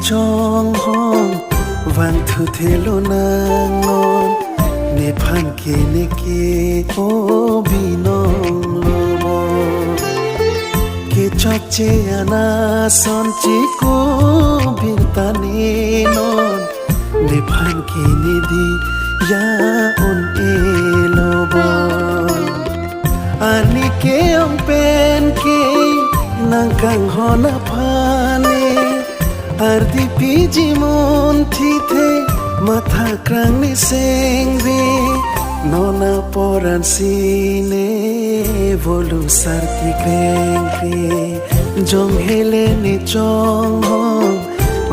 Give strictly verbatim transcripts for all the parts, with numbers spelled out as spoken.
Chonghong vangthu thelo nang non, nephan ke neke o binong lobo. Kechokche ana son chiko birta ne non, nephan ke nedi ya un-e lobo. Arni ke-ong pen ke nang kanghon aphan ne, ardi piji munthi the, matha krang ne sengve, non apor ansi ne volu sarti krengkre. Jong hele ne chonghong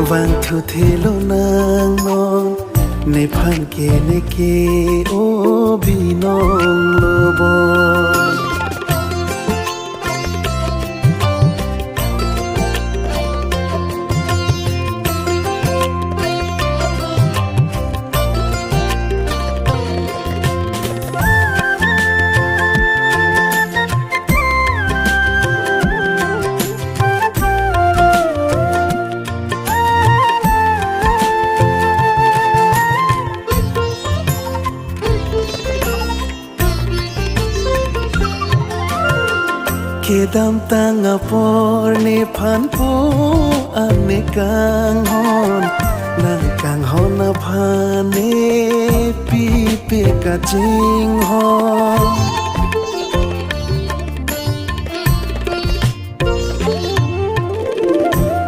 vangthu thelo nang non, nephan ke neke o binong lobo. Kedamtang apor nephan pu an ne kanghon, nang kanghon aphan ne pipe kachinghon.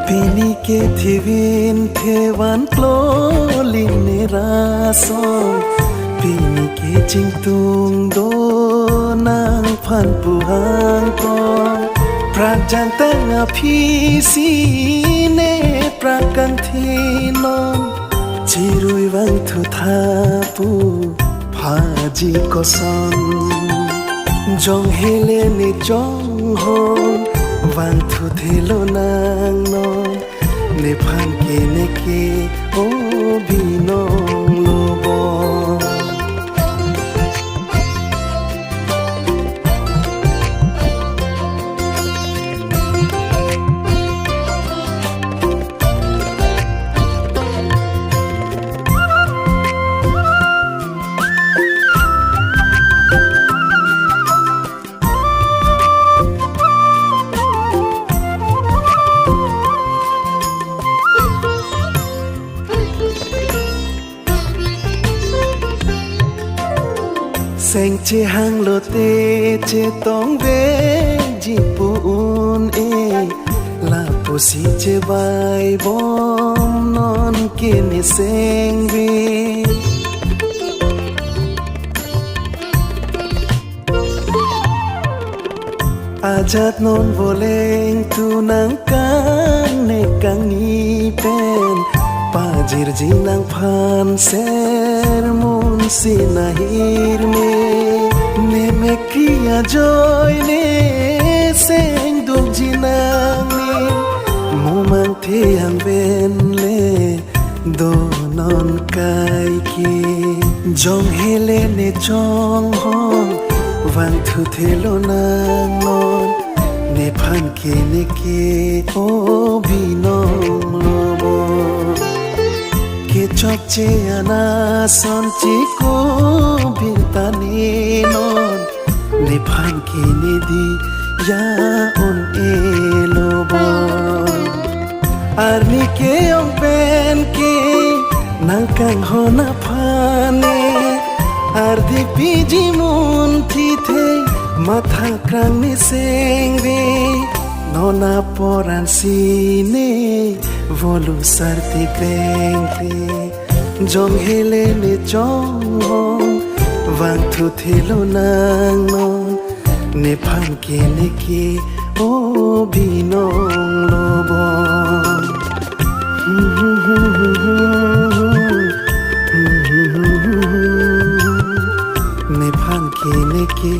Pini ke thivin thevan klolin ne rason, pini ke chingtung do nangphan pu hangkong. Prak jangtang aphi si ne prak kangthi non, chirui vangthu tha pu phaji koson. Jong hele ne chonghong vangthu thelo nang non, nephan ke neke o binong lobo. Seng chehang lote chetong veji pu un-e, lapusi chebai bom non ke ne sengve. Ajat non voleng tu nang kang ne kangni pen, pajirji nangphan sermon si nahir me. Ne mekri ajoine seng dukji nang ne, mumang the angven le do non kaike. Jong hele ne chonghong vangthu thelo nang non, nephan ke neke o binong lobo. Kechokche ana son chiko birta ne non, nephan ke nedi ya un-e lobo. Arni ke-ong pen ke nang kanghon aphan ne, ardi piji munthi the, matha krang ne sengve, non apor ansi ne volu sarti krengkre. Jong hele ne chonghong vangthu thelo nang non, nephan ke neke o binong lobo. Nephan ke neke